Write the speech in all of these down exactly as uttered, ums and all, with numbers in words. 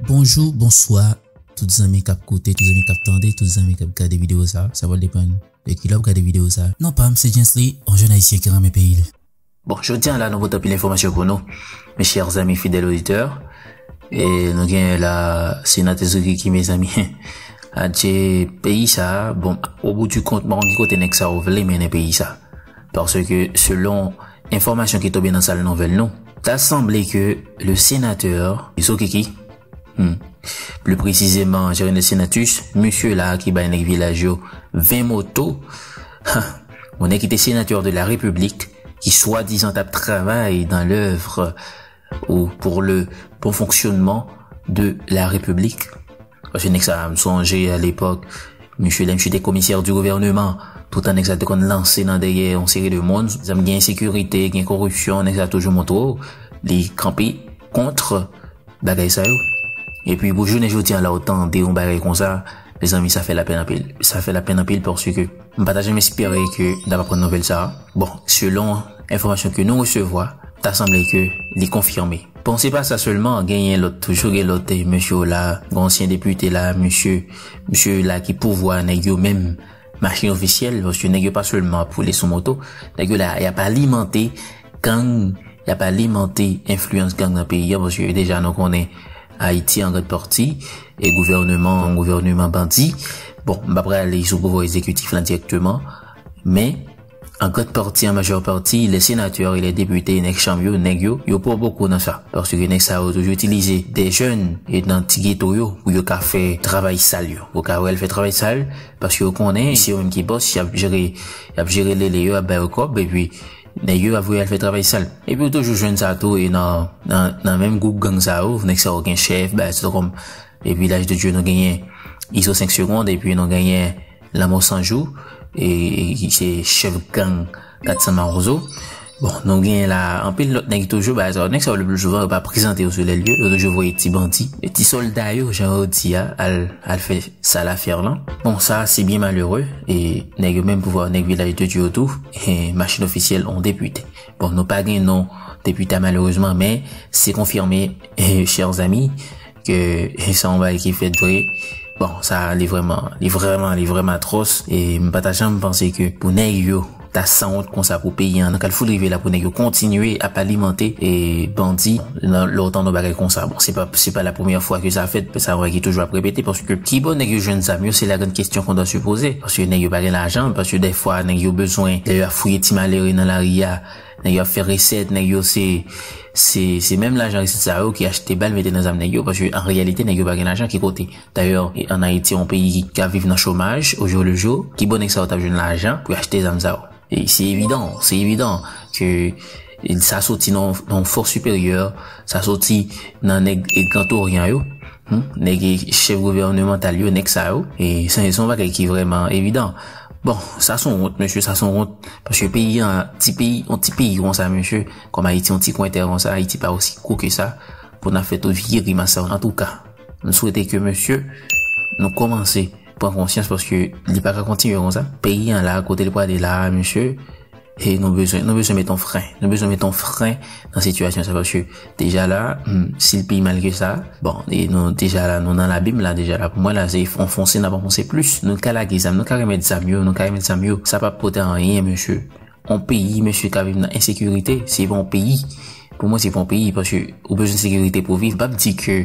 Bonjou, bonswa, tout zanmi k ap koute, tout zanmi k ap tande, tout zanmi k ap gade videyo sa. Sa pral depann de ki lè w ap gade videyo sa. Non pa m, se Gently, yon jèn ayisyen ki renmen peyi l. Bon, jodi a la, nou pote anpil enfòmasyon pou nou, mes chers amis fidèles auditeurs. E nou gen la senatè Zokiki, mezanmi. Adje, peyi sa, bon, au bout du compte, m pa konn ki kote nèg sa yo vle mennen peyi sa. Paske, selon enfòmasyon ki tonbe nan sal nouvèl nou, ta sanble ke le sénateur Zokiki, hmm, plus précisément, Jean-René Senatus, misye la ki bay nèg vilaj yo ven moto, ha, yon nèg ki te sénateur de la République, ki swadizan t ap travay dans l'œuvre ou pour le bon fonctionnement de la République. Paske nèg sa, m sonje a lepòk, misye, lè misye te komisè di gouvèneman, toutan nèg sa te konn lanse nan dèyè yon seri de moun. Zam gen ensekirite, gen koripsyon, nèg sa toujou montre w, li kanpe kont bagay sa yo. Epi pou jounen jodi a la, ou tande yon bagay konsa, mezanmi, sa fè lapenn anpil. Sa fè lapenn anpil paske m pa ta janm espere ke n t ap aprann nouvèl sa a. Bon, selon enfòmasyon ke nou resevwa, ta sanble ke li konfime. Bon, se pa sa sèlman, genyen lòt, toujou gen lòt, eh, mesye yo la, gen ansyen depite la, mesye, mesye la ki pouvwa nèg yo menm, machin ofisyèl, paske nèg yo pa sèlman ap woule sou moto, nèg yo la, y ap alimante gang, y ap alimante enfliyans gang nan peyi a, paske deja nou konnen Ayiti an grande partie, e gouvèneman, yon gouvèneman bandi. Bon, m pa prale sou pouvwa egzekitif lan dirèkteman, men an grande partie, an majeure partie, les sénateurs et les députés, nèg chanm yo, nèg yo, yo pran bòkò nan sa. Paske nèg sa yo toujou itilize de jèn e nan ti geto yo pou yo ka fè travay sal yo. Yo ka voye al fè travay sal, paske yo konnen se yo menm ki bòs, y ap jere, y ap jere lele yo, y ap ba yo kòb, epi nèg yo ap voye al fè travay sal. Epi ou toujou jwenn sa tou e nan, nan, nan menm gwoup gang sa yo, nèg sa yo gen chèf, bagay sa kòm, epi Vilaj de Dye nou genyen Izo senk segonn, epi nou genyen Lanmò San Jou, e, e ki se chèf gang kat san Mawozo. Bon, nou genyen la anpil lòt nèg toujou, bagay sa yo, nèg sa yo le pli souvan, yo pa prezante yo sou lè lye, yo toujou voye ti bandi, e ti sòlda yo, jan yo di a, al, al fè sal afè lan. Bon, sa, se byen malere, e nèg yo menm pouvwa, nèg Vilaj de Dye yo tou, e machin ofisyèl on depite. Bon, nou pa gen non depite a malerezman, men se konfime, e, chers amis, ke, e, se yon bagay ki fèt vre. Bon, sa, li vrèman, li vrèman, li vrèman atwòs, e m pa ta janm panse ke pou nèg yo ta sanwont konsa pou peyi an, nan ka l fout rive la pou nèg yo kontinye ap alimante, e, bandi, nan, lè w tande yon bagay konsa. Bon, se pa, se pa la premyè fwa ke sa fèt, sa yon bagay ki toujou ap repete, paske kibò nèg yo jwenn zam yo, se la grande question qu'on doit se poser, paske nèg yo pa gen lajan, paske dèfwa nèg yo bezwen, lè yo ap fouye ti malere nan lari a, nèg yo ap fè resèt, nèg yo se, se, se menm lajan resèt sa yo ki achte bal mete nan zam nèg yo, paske an reyalite nèg yo pa gen lajan ki kote. Dayè, e, ann Ayiti, yon peyi ki ap viv nan chomaj, au jour le jour, kibò nèg sa yo t ap jwenn lajan pou yo achte zam sa yo? E se evidan, se evidan ke sa soti nan, nan yon fòs siperyè, sa soti nan nèg, e, Grand Orient yo, hmm, nèg, e, chèf gouvènemantal yo, nèg sa yo, e se, se yon bagay ki vrèman evidan. Bon, sa se yon wont, mesye, sa se yon wont, paske peyi an, ti peyi, yon ti peyi konsa, mesye, kòm Ayiti, yon ti kwen tè konsa, Ayiti pa osi gwo ke sa, pou n ap fè tout vye grimas sa yo. Antouka, m swete ke, mesye, nou kòmanse pran konsyans paske li pa ka kontinye konsa. Peyi an la, kote li prale la, mesye, e nou bezwen, nou bezwen met yon fren. Nou bezwen met yon fren nan sitiyasyon sa paske deja la, hmm, si l pi mal ke sa, bon, e nou deja la, nou nan labim la deja la. Pou mwen la, se anfonse n ap anfonse plis. Nou ka lage zam, nou ka remèt zam yo, nou ka remèt zam yo. Sa p ap pote anyen, mesye. Yon peyi, mesye, k ap viv nan ensekirite, se pa yon peyi. Pou mwen, se pa yon peyi, paske ou bezwen sekirite pou viv. M p ap di ke,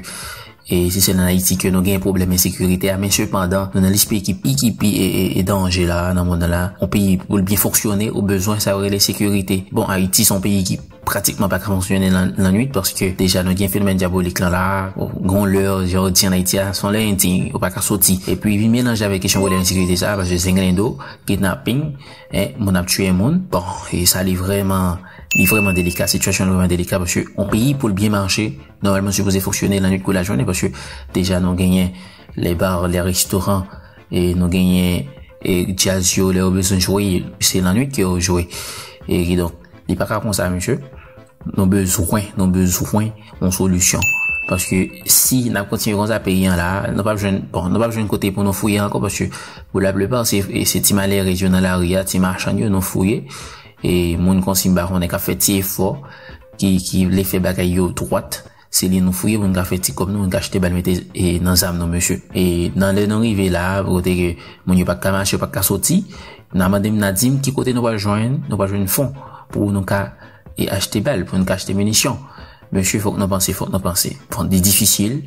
e, se sèl ann Ayiti ke nou gen pwoblèm ensekirite a, men sepandan, nou nan lis peyi ki pi, ki pi, e, e, e danje la, nan mond lan la. Yon peyi, pou l byen fonksyone, ou bezwen sa yo rele sekirite. Bon, Ayiti, se yon peyi ki pratikman pa ka fonksyone lan, lannwit, paske deja nou gen fenomèn dyabolik lan la, gen yon lè, jan yo di ann Ayiti a, se yon lè endyen, ou pa ka soti. Epi, vin melanje avèk kesyon pwoblèm ensekirite sa, paske zenglendo, kidnaping, en, moun ap tiye moun. Bon, e sa li vrèman, li vrèman delika, sitiyasyon an vrèman delika, paske yon peyi pou l byen mache, nòmalman sipoze fonksyone lannwit kou lajounen, paske deja nou genyen les bars, les restaurants, e nou genyen, e djaz yo, lè yo bezwen jwe, se lannwit ke yo jwe. E kidonk, li pa ka konsa, mesye. Nou bezwen, nou bezwen yon solisyon. Paske si n ap kontinye konsa, peyi an la, nou p ap jwenn, bon, nou p ap jwenn kote pou nou fouye ankò, paske pou laplipa, se, se ti malere yo nan lari a, ti machann yo, nou fouye. E moun kòmsi m pa konnen k ap fè ti efò ki, ki vle fè bagay yo dwat, se li nou fouye pou n ka fè ti kòb nou, pou n ka achte bal mete e, nan zam nou, mesye. E nan lè nou rive la, kote ke moun yo pa ka mache, yo pa ka soti, n a mande m, n a di m ki kote nou pral jwenn, nou pral jwenn fon pou nou ka e, achte bal, pou nou ka achte minisyon. Mesye, fòk nou panse, fòk nou panse. Bon, li difisil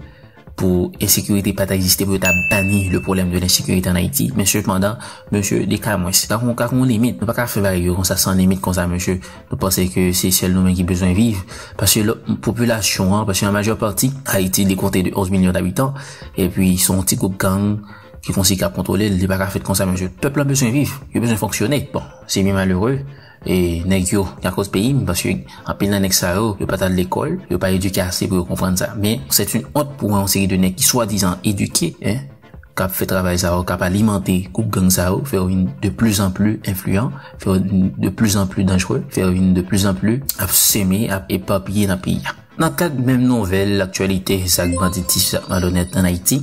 pou ensekirite pa ta egziste, pou yo ta bani le pwoblèm de lensekirite an Ayiti. Men sepandan, mesye, li ka mwens. Ka gon, ka gon limit. Nou pa ka fè bagay yo konsa san limit konsa, mesye. Nou panse ke se sèl nou menm ki bezwen viv. Paske lòt popilasyon an, paske an majè pati, Ayiti, li konte de onz milyon dabitan, epi se yon ti gwoup gang ki konsi k ap kontwole l, li pa ka fèt konsa, mesye. Pèp lan bezwen viv, yo bezwen fonksyone. Bon, se byen malere, e nèg yo, akoz peyi m, paske anpil nan nèg sa yo, yo pa t al lekòl, yo pa edike ase pou yo konprann sa. Men, c'est une honte pou yon seri de nèg ki swadizan edike, en, k ap fè travay sa yo, k ap alimante gwoup gang sa yo, fè yo vin de plus en plus enfliyan, fè yo vin de plus en plus danjere, fè yo vin de plus en plus ap seme, ap epapiye nan peyi a. Nan kad menm nouvèl, aktyalite, zak banditis, zak malonèt ann Ayiti,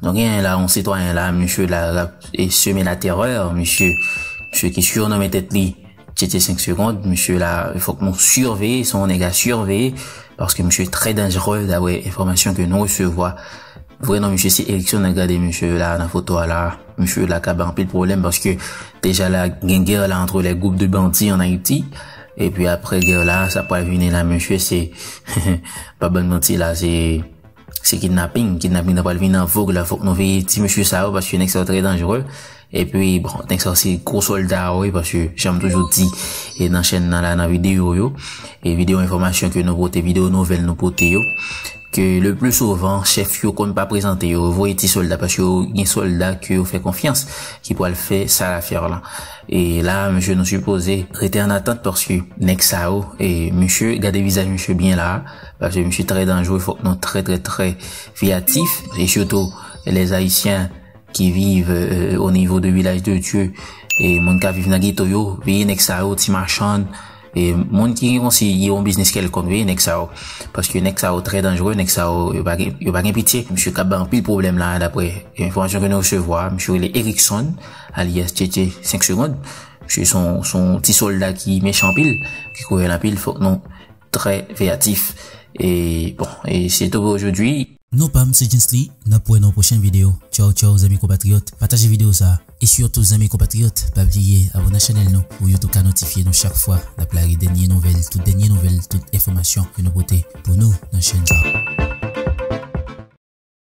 nou gen la yon sitwayen la, misye la, l ap e, seme latèrè, misye, misye ki sirnome tèt li Tchetche senk segonn, misye la, fòk nou siveye, se yon nèg a siveye, paske misye trè danjere, daprè enfòmasyon ke nou resevwa. Vrè non misye se Erickson, n a gade misye la nan foto a la. Misye la ka bay anpil pwoblèm paske deja la gen gè la entre les groupes de bandits en Haïti. Epi apre gè la, sa pral vini la, mesye, se, pa ban n manti la, se, se kidnaping. Kidnaping nan pral vin an vòg la, fòk nou veye ti mesye sa yo, paske nèg sa yo trè danjere. Epi, bon, nèg sa yo se gwo sòlda yo, wi, paske jan m toujou di, e nan chèn nan la, nan videyo yo, e videyo enfòmasyon ke nou pote, videyo nouvèl nou pote yo, ke le pli souvan, chèf yo konn pa prezante yo, voye ti sòlda, paske yo gen sòlda ke yo fè konfyans, ki pral fè sa l ap fè lan. E la, mesye, nou sipoze rete an atant, paske nèg sa yo, e mesye, gade vizaj mesye byen la, paske mesye trè danjere, fòk nou trè, trè, trè veyatif, e sitou les Haïtiens ki viv, euh, au niveau de Village de Dieu, e moun k ap viv nan geto yo, veye nèg sa yo, ti machann, e moun ki gen konsi yon biznis kèlkonk, veye nèg sa yo. Paske nèg sa yo trè danjere, nèg sa yo, yo pa gen, yo pa gen pitye. Misye ka bay anpil pwoblèm la, daprè enfòmasyon ke nou resevwa. Misye rele Erickson, alyas Tchetche senk segonn. Misye se yon, se yon ti sòlda ki mechan anpil, ki kriyèl anpil, fòk nou trè veyatif. E bon, e se tou pou ojodwi. Non pa m se Gently, n ap wè nan yon pwochèn videyo. Tchaw tchaw zanmi konpatriyòt, pataje videyo sa a. E sitou zanmi konpatriyòt, pa bliye abòne a chanèl nou pou YouTube ka notifye nou chak fwa n ap lage dènye nouvèl, tout dènye nouvèl, tout enfòmasyon ke nou pote pou nou nan chèn sa a.